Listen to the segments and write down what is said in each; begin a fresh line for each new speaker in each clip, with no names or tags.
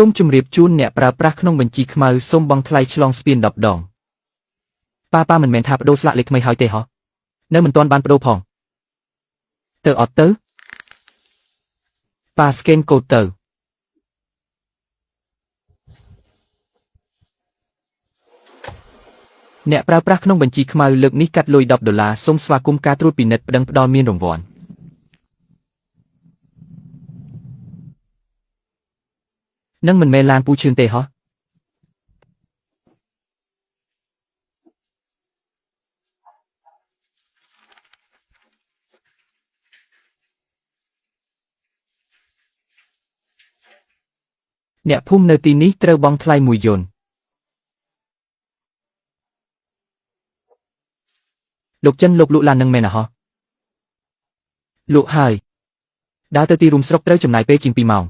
សូមជម្រាបជូនអ្នកប្រើប្រាស់ក្នុងបញ្ជីខ្មៅសូមបង់ថ្លៃឆ្លងស្ពាន10ដងប៉ាប៉ាមិនមែនថាប្ដូរស្លាកលេខថ្មីហើយទេហោះនៅមិនទាន់បានប្ដូរផងទៅអត់ទៅប៉ាស្កេនកូដទៅអ្នកប្រើប្រាស់ក្នុងបញ្ជីខ្មៅលើកនេះកាត់លុយ10ដុល្លារសូមស្វាគមន៍ការត្រួតពិនិត្យប្តឹងផ្តល់មានរង្វាន់នឹងមិនមែនឡានពូឈឿនទេហោះអ្នកភូមិនៅទីនេះត្រូវបង់ថ្លៃមួយយន្តលោកចិនលោកលក់ឡាននឹងមែនអហោះលក់ហើយដើរទៅទីរួមស្រុកត្រូវចំណាយពេលជាង2ម៉ោង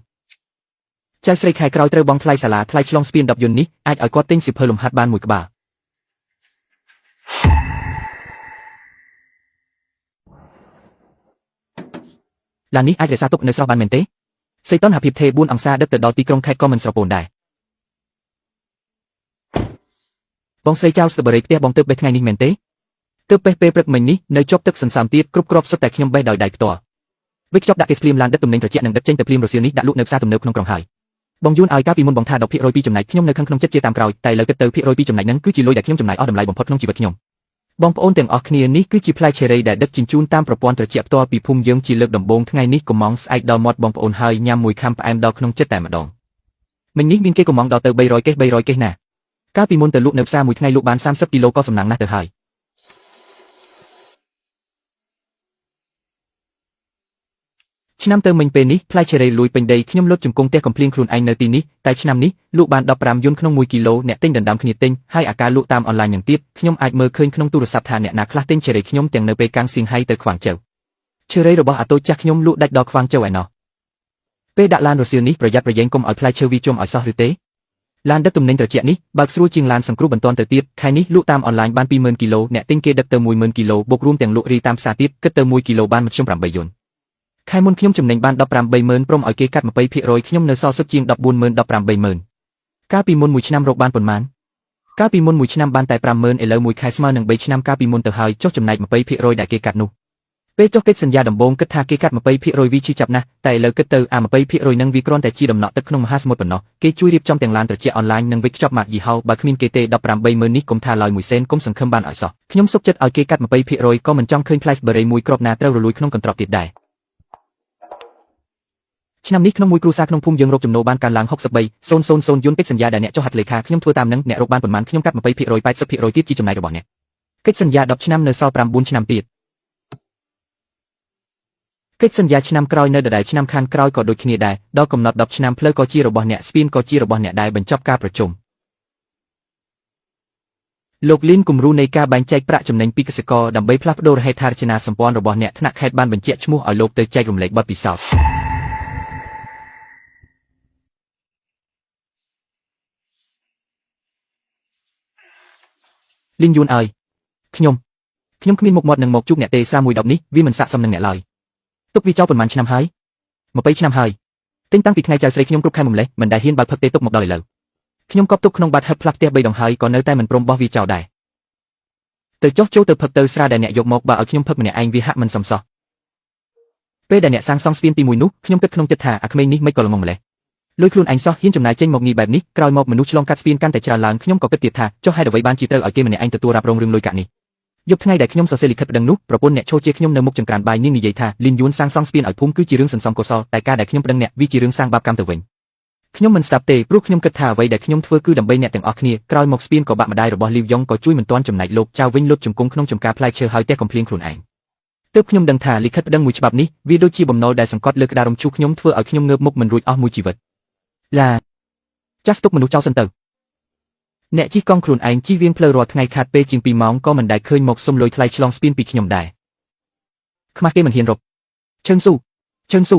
ចៅស្រីខែក្រោយត្រូវបង់ថ្លៃសាលាថ្លៃឆ្លងស្ពាន10យន្តនេះអាចឲ្យគាត់ទិញសៀវភៅលំហាត់បានមួយក្បាលឡាននេះអាចរក្សាទុកនៅស្រស់បានមែនទេសីតុណ្ហភាពថេ4អង្សាដឹកទៅដល់ទីក្រុងខេត្តក៏មិនស្រពោនដែរបងស្រីចៅស្ទបរិយផ្ទះបងទើបបេះថ្ងៃនេះមែនទេទើបបេះពេលព្រឹកមិញនេះនៅជាប់ទឹកសន្សើមទៀតគ្រប់គ្រាប់សុទ្ធតែខ្ញុំបេះដោយដៃផ្ទាល់វិចខ្ចប់ដាក់គេស្ភ្លាមឡានដឹកទំនិញត្រជាក់និងដឹកចេញទៅភ្លាមរសៀលនេះដាក់លក់នៅផ្សារទំនើបក្នុងក្រុងហើយបងយួនឲ្យកាលពីមុនបងថា10%ពីចំណែកខ្ញុំនៅខាងក្នុងចិត្តជាតាមក្រោយតែលើគិតទៅភាគរយពីចំណែកហ្នឹងគឺជាលុយដែលខ្ញុំចំណាយអស់តម្លៃបំផុតក្នុងជីវិតខ្ញុំបងប្អូនទាំងអស់គ្នានេះគឺជាផ្លែឆេរីដែលដឹកជញ្ជូនតាមប្រព័ន្ធត្រជាក់ផ្ទាល់ពីភូមិយើងជាលើកដំបូងថ្ងៃនេះកំងស្អែកដល់មាត់បងប្អូនហើយញ៉ាំមួយខាំផ្អែមដល់ក្នុងចិត្តតែម្ដងមិញនេះមានគេកំងដល់ទៅ300កេស300កេសណាកាលពីមុនទៅលក់នៅផ្សារមួយថ្ងៃលក់បាន30គីឡូក៏សំណាងណាស់ទៅហើយឆ្នាំទៅមិញពេលនេះផ្លែឆេរីលួយពេញដីខ្ញុំលុតជង្គង់ផ្ទះកំភ្លៀងខ្លួនឯងនៅទីនេះតែឆ្នាំនេះលក់បាន15យួនក្នុង1គីឡូអ្នកទិញដណ្ដើមគ្នាទិញហើយអាការលក់តាមអនឡាញនឹងទៀតខ្ញុំអាចមើលឃើញក្នុងទូរស័ព្ទថាអ្នកណាខ្លះទិញឆេរីខ្ញុំទាំងនៅពេលកាំងសៀងហៃទៅខ្វាងចៅឆេរីរបស់អាតូចចាស់ខ្ញុំលក់ដាច់ដល់ខ្វាងចៅឯណោះពេលដាក់ឡានរសៀលនេះប្រយ័ត្នប្រយែងកុំឲ្យផ្លែឈើវីជុំឲ្យសោះឬទេឡានដឹកទំនិញត្រជាក់នេះបើកស្រួលជាងឡានសង្គ្រោះបន្ទាន់ទៅទៀតខែនេះលក់តាមអនឡាញបាន20000គីឡូអ្នកទិញគេដឹកទៅ10000គីឡូបូករួមទាំងលក់រីតាមផ្សារទៀតគិតទៅ1គីឡូបានមធ្យម8យួនខែមុនខ្ញុំចំណេញបាន180,000ព្រមឲ្យគេកាត់20%ខ្ញុំនៅសល់សុទ្ធជាង140,000 180,000កាលពីមុនមួយឆ្នាំរកបានប៉ុន្មានកាលពីមុនមួយឆ្នាំបានតែ50,000ឥឡូវមួយខែស្មើនឹង3ឆ្នាំកាលពីមុនទៅហើយចុះចំណែក20%ដែលគេកាត់នោះពេលចុះកិច្ចសន្យាដំបូងគិតថាគេកាត់20%វីឈឺចាប់ណាស់តែឥឡូវគិតទៅអា20%នឹងវាគ្រាន់តែជាដំណក់ទឹកក្នុងមហាសមុទ្រប៉ុណ្ណោះគេជួយរៀបចំទាំងឡានត្រជាក់អនឡាញនិងវិចខ្ចប់ម៉ាកយីហោបើគ្មានគេទេ180,000នេះកុំថាឡើយមួយសេនកុំសង្ឃឹមបានឲ្យសោះខ្ញុំសុខចិត្តឲ្យគេកាត់20%ក៏មិនចង់ឃើញផ្លែស្បឺរ៉េមួយគ្រាប់ណាត្រូវរលួយក្នុងកន្ត្រកទៀតដែរឆ្នាំនេះក្នុងមួយគ្រួសារក្នុងភូមិយើងរកចំណូលបានកើនឡើង63,000យួនកិច្ចសន្យាដែលអ្នកចុះហត្ថលេខាខ្ញុំធ្វើតាមនឹងអ្នករកបានប៉ុន្មានខ្ញុំកាត់20% 80%ទៀតជាចំណែករបស់អ្នកកិច្ចសន្យា10ឆ្នាំនៅសល់9ឆ្នាំទៀតកិច្ចសន្យាឆ្នាំក្រោយនៅដដែលឆ្នាំខាងក្រោយក៏ដូចគ្នាដែរដល់កំណត់10ឆ្នាំផ្លូវក៏ជារបស់អ្នកស្ពានក៏ជារបស់អ្នកដែរបញ្ចប់ការប្រជុំលោកលីនគំរូនៃការបែងចែកប្រាក់ចំណេញពីកសិករដើម្បីផ្លាស់ប្ដូរហេដ្ឋារចនាសម្ព័ន្ធរបស់អ្នកថ្នាក់ខេត្តបានបញ្ជាក់ឈ្មោះឲ្យលោកទៅចែករំលែកបទពិសោធន៍លីនយួនអើយខ្ញុំគ្មានមុខមាត់នឹងមកជួបអ្នកទេស្រាមួយដបនេះវាមិនស័ក្តិសមនឹងអ្នកឡើយទុកវាចោលប៉ុន្មានឆ្នាំហើយ20ឆ្នាំហើយទិញតាំងពីថ្ងៃចៅស្រីខ្ញុំគ្រប់ខែមកម្លេះមិនដែលហ៊ានបើកផឹកទេទុកមកដល់ឥឡូវខ្ញុំកប់ទុកក្នុងបាតហឹបផ្លាស់ផ្ទះ3ដងហើយក៏នៅតែមិនព្រមបោះវាចោលដែរទៅចុះចូលទៅផឹកទៅស្រាដែលអ្នកយកមកបើឲ្យខ្ញុំផឹកម្នាក់ឯងវាហាក់មិនសមសោះពេលដែលអ្នកសាងសង់ស្ពានទី1នោះខ្ញុំគិតក្នុងចិត្តថាអាក្មេងនេះមិនក៏ល្ងងម្លេះលុយខ្លួនឯងសោះហ៊ានចំណាយចេញមកងាយបែបនេះក្រោយមកមនុស្សឆ្លងកាត់ស្ពានកាន់តែច្រើនឡើងខ្ញុំក៏គិតទៀតថាចុះហេតុអ្វីបានជាត្រូវឲ្យគេម្នាក់ឯងទទួលរ៉ាប់រងរឿងលុយកាក់នេះយប់ថ្ងៃដែលខ្ញុំសរសេរលិខិតប្តឹងនោះប្រពន្ធអ្នកឈោជាខ្ញុំនៅមុខចង្ក្រានបាយនាងនិយាយថាលីនយួនសាងសង់ស្ពានឲ្យភូមិគឺជារឿងសន្សំកុសលតែការដែលខ្ញុំប្តឹងអ្នកវាជារឿងសាងបាបកម្មទៅវិញខ្ញុំមិនស្ដាប់ទេព្រោះខ្ញុំគិតថាអ្វីដែលខ្ញុំធ្វើគឺដើម្បីអ្នកទាំងអស់គ្នាក្រោយមកស្ពានក៏បាក់ម្ដាយរបស់លីវយ៉ុងក៏ជួយមិនទាន់ចំណែកលោកចៅវិញលុតជង្គង់ក្នុងចំការផ្លែឈើហើយផ្ទះកំភ្លៀងខ្លួនឯងទើបខ្ញុំដឹងថាលិខិតប្តឹងមួយច្បាប់នេះវាដូចជាបំណុលដែលសង្កត់លើក្តាររំឈូសខ្ញុំធ្វើឲ្យខ្ញុំងើបមុខមិនរួចអស់មួយជីវិតឡាចាស់ទុកមនុស្សចោលសិនទៅអ្នកជិះកង់ខ្លួនឯងជិះវៀងផ្លូវរាល់ថ្ងៃខាតពេលជាង2ម៉ោងក៏មិនដែលឃើញមកសុំលុយថ្លៃឆ្លងស្ពានពីខ្ញុំដែរខ្មាស់គេមិនហ៊ានរកឈឹងស៊ូឈឹងស៊ូ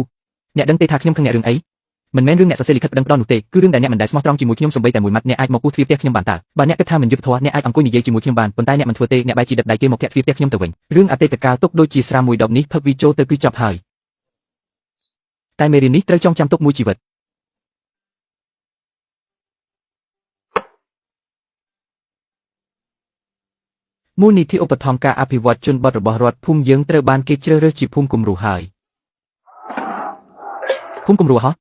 អ្នកដឹងទេថាខ្ញុំខឹងអ្នករឿងអីមិនមែនរឿងអ្នកសរសេរលិខិតប្តឹងផ្តល់នោះទេគឺរឿងដែលអ្នកមិនដែលស្មោះត្រង់ជាមួយខ្ញុំសូម្បីតែមួយម៉ាត់អ្នកអាចមកពុះទ្វារផ្ទះខ្ញុំបានតើបើអ្នកគិតថាមិនយុត្តិធម៌អ្នកអាចអង្គុយនិយាយជាមួយខ្ញុំបានប៉ុន្តែអ្នកមិនធ្វើទេអ្នកបែរជាដឹកដៃគេមកធាក់ទ្វារផ្ទះខ្ញុំទៅវិញរឿងអតីតកាលទុកដូចជាស្រាមួយដបនេះផឹកវីចូលទៅគឺចប់ហើយតែមេរៀននេះត្រូវចងចាំទុកមួយជីវិត មូលនិធិឧបត្ថម្ភការអភិវឌ្ឍជនបទរបស់រដ្ឋភូមិយើងត្រូវបានគេជ្រើសរើសជាភូមិគំរូហើយភូមិគំរូហ៎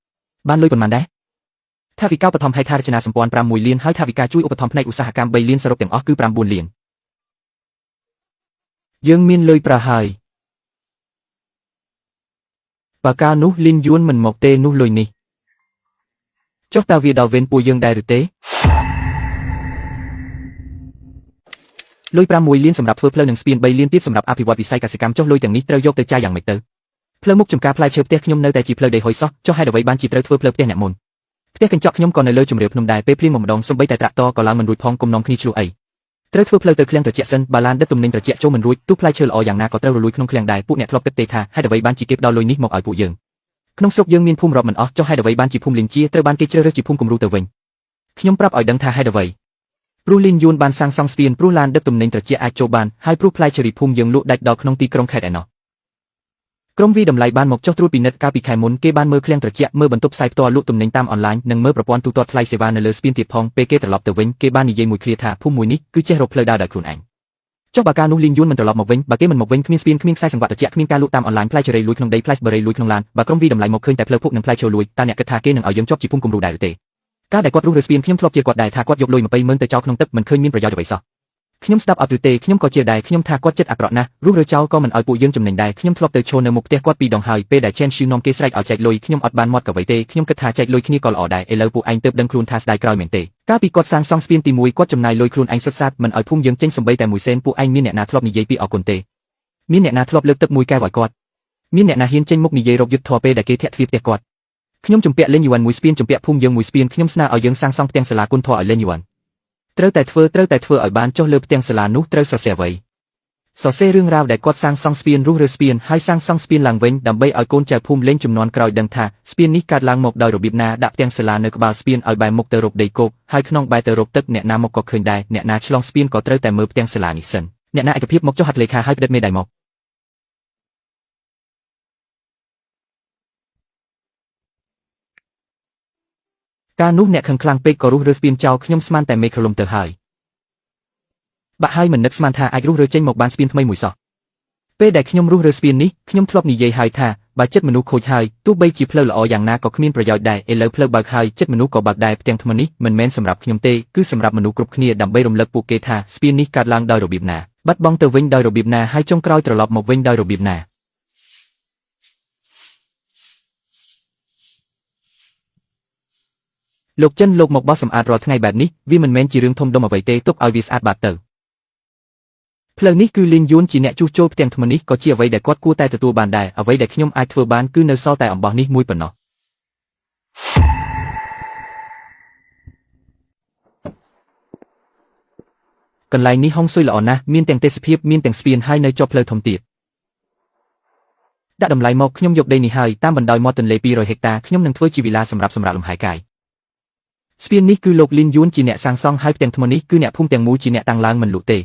បានលុយប៉ុន្មានដែរថវិកាឧបត្ថម្ភហេដ្ឋារចនាសម្ព័ន្ធ6លានហើយថវិកាជួយឧបត្ថម្ភផ្នែកឧស្សាហកម្ម3លានសរុបទាំងអស់គឺ9លានយើងមានលុយប្រើហើយបើកាលនោះលីនយួនមិនមកទេនោះលុយនេះចុះតើវាដល់វេនពួកយើងដែរឬទេលុយ6លានសម្រាប់ធ្វើផ្លូវនិងស្ពាន3លានទៀតសម្រាប់អភិវឌ្ឍវិស័យកសិកម្មចុះលុយទាំងនេះត្រូវយកទៅចាយយ៉ាងម៉េចទៅផ្លូវមុខចំការផ្លែឈើផ្ទះខ្ញុំនៅតែជាផ្លូវដីហុយសោះចុះហេតុអ្វីបានជាត្រូវធ្វើផ្លូវផ្ទះអ្នកមុនផ្ទះកញ្ចក់ខ្ញុំក៏នៅលើជម្រាលភ្នំដែរពេលភ្លៀងមកម្ដងសំបីតែត្រាក់ទ័រក៏ឡើងមិនរួចផងគុំនាំគ្នាឆ្លោះអីត្រូវធ្វើផ្លូវទៅឃ្លាំងត្រជាក់សិនបើឡានដឹកទំនិញត្រជាក់ចូលមិនរួចទោះផ្លែឈើល្អយ៉ាងណាក៏ត្រូវរលួយក្នុងឃ្លាំងដែរពួកអ្នកធ្លាប់គិតទេថាហេតុអ្វីបានជាគេផ្ដល់លុយនេះមកឲ្យពួកយើងក្នុងស្រុកយើងមានភូមិរាប់មិនអស់ចុះហេតុអ្វីបានជាភូមិលីនជាត្រូវបានគេជ្រើសរើសជាភូមិគំរូទៅវិញខ្ញុំប្រាប់ឲ្យដឹងថាហេតុអ្វីព្រោះលីនយួនបានសាងសង់ស្ពានព្រោះឡានដឹកទំនិញត្រជាក់អាចចូលបានហើយព្រោះផ្លែឈើរីភូមិយើងលក់ដាច់ដល់ក្នុងទីក្រុងខេត្តឯណោះក្រុមវីតម្លៃបានមកចុះត្រួតពិនិត្យកាលពីខែមុនគេបានមើលឃ្លាំងត្រជាក់មើលបន្ទប់ផ្សាយផ្ទាល់លក់ទំនិញតាមអនឡាញនិងមើលប្រព័ន្ធទូទាត់ថ្លៃសេវានៅលើស្ពានទៀតផងពេលគេត្រឡប់ទៅវិញគេបាននិយាយមួយឃ្លាថាភូមិមួយនេះគឺចេះរកផ្លូវដើរដោយខ្លួនឯងចុះបើកាលនោះលីនយួនមិនត្រឡប់មកវិញបើគេមិនមកវិញគ្មានស្ពានគ្មានខ្សែសង្វាក់ត្រជាក់គ្មានការលក់តាមអនឡាញផ្លែឈើរីលួចក្នុងដីផ្លែស្បឺរីលួចក្នុងឡានបើក្រុមវីតម្លៃមកឃើញតែផ្លូវភក់និងផ្លែឈើលួចតើអ្នកគិតថាគេនឹងឲ្យយើងជាប់ជាភូមិគំរូដែរឬទេការដែលគាត់រុះរើស្ពានខ្ញុំធ្លាប់ជាគាត់ដែរថាគាត់យកលុយ20ម៉ឺនទៅចោលក្នុងទឹកមិនឃើញមានប្រយោជន៍អ្វីសោះខ្ញុំស្ដាប់អត់ឬទេខ្ញុំក៏ជាដែរខ្ញុំថាគាត់ចិត្តអាក្រក់ណាស់រុះរើចោលក៏មិនឲ្យពួកយើងចំណេញដែរខ្ញុំធ្លាប់ទៅឈរនៅមុខផ្ទះគាត់ពីរដងហើយពេលដែល Chen Shu នាំគេស្រែកឲ្យចែកលុយខ្ញុំអត់បានមាត់កអ្វីទេខ្ញុំគិតថាចែកលុយគ្នាក៏ល្អដែរឥឡូវពួកឯងទើបដឹងខ្លួនថាស្ដាយក្រោយមែនទេកាលពីគាត់សាងសង់ស្ពានទី1គាត់ចំណាយលុយខ្លួនឯងសុទ្ធសាធមិនឲ្យភូមិយើងចេញសំបីតែមួយសេនពួកឯងមានអ្នកណាធ្លាប់និយាយពីអរគុណទេមានអ្នកណាធ្លាប់លើកទឹកមួយកែវឲ្យគាត់មានអ្នកណាហ៊ានចេញមុខនិយាយរកយុទ្ធធម៌ពេលដែលគេធាក់ទ្វារផ្ទះគាត់ខ្ញុំជំពាក់លេងយួនមួយស្ពានជំពាក់ភូមិយើងមួយស្ពានខ្ញុំស្នើឲ្យយើងសាងសង់ផ្ទាំងសាលាគុណធម៌ឲ្យលេងយួនត្រូវតែធ្វើត្រូវតែធ្វើឲ្យបានចុះលើផ្ទាំងសាលានោះត្រូវសរសេរអ្វីសរសេររឿងរ៉ាវដែលគាត់សាងសង់ស្ពានរុះរើស្ពានហើយសាងសង់ស្ពានឡើងវិញដើម្បីឲ្យកូនចៅភូមិលេងចំនួនក្រោយដឹងថាស្ពាននេះកើតឡើងមកដោយរបៀបណាដាក់ផ្ទាំងសាលានៅក្បាលស្ពានឲ្យបែរមុខទៅរកដីគោកហើយក្នុងបែរទៅរកទឹកអ្នកណាមកក៏ឃើញដែរអ្នកណាឆ្លងស្ពានក៏ត្រូវតែមើលផ្ទាំងសាលានេះសិនអ្នកណាឯកភាពមកចុះហត្ថលេខាឲ្យផ្ដិតមេដៃមកកាលនោះអ្នកខឹងខ្លាំងពេកក៏រុះរើស្ពានចោលខ្ញុំស្មានតែមេឃរលំទៅហើយបាក់ហើយមិននឹកស្មានថាអាចរុះរើចេញមកបានស្ពានថ្មីមួយសោះពេលដែលខ្ញុំរុះរើស្ពាននេះខ្ញុំធ្លាប់និយាយហើយថាបើចិត្តមនុស្សខូចហើយទោះបីជាផ្លូវល្អយ៉ាងណាក៏គ្មានប្រយោជន៍ដែរឥឡូវផ្លូវបើកហើយចិត្តមនុស្សក៏បើកដែរផ្ទាំងថ្មនេះមិនមែនសម្រាប់ខ្ញុំទេគឺសម្រាប់មនុស្សគ្រប់គ្នាដើម្បីរំលឹកពួកគេថាស្ពាននេះកើតឡើងដោយរបៀបណាបាត់បង់ទៅវិញដោយរបៀបណាហើយចុងក្រោយត្រឡប់មកវិញដោយរបៀបណាលោកចិនលោកមកបោះសម្អាតរាល់ថ្ងៃបែបនេះវាមិនមែនជារឿងធំដុំអ្វីទេទុកឲ្យវាស្អាតបាត់ទៅផ្លូវនេះគឺលីនយួនជាអ្នកជួសជុលផ្ទាំងថ្មនេះក៏ជាអ្វីដែលគាត់គួរតែទទួលបានដែរអ្វីដែលខ្ញុំអាចធ្វើបានគឺនៅសល់តែអំបោះនេះមួយប៉ុណ្ណោះកន្លែងនេះហុងស៊ុយល្អណាស់មានទាំងទេសភាពមានទាំងស្ពានហើយនៅជាប់ផ្លូវធំទៀតដាក់តម្លៃមកខ្ញុំយកដីនេះហើយតាមបណ្ដោយមាត់ទន្លេ200ហិកតាខ្ញុំនឹងធ្វើជាវិឡាសម្រាប់សម្រាប់លំហែកាយស្ពាននេះគឺលោកលីនយួនជាអ្នកសាងសង់ហើយផ្ទាំងថ្មនេះគឺអ្នកភូមិទាំងមូលជាអ្នកតាំងឡើងមិនលក់ទេ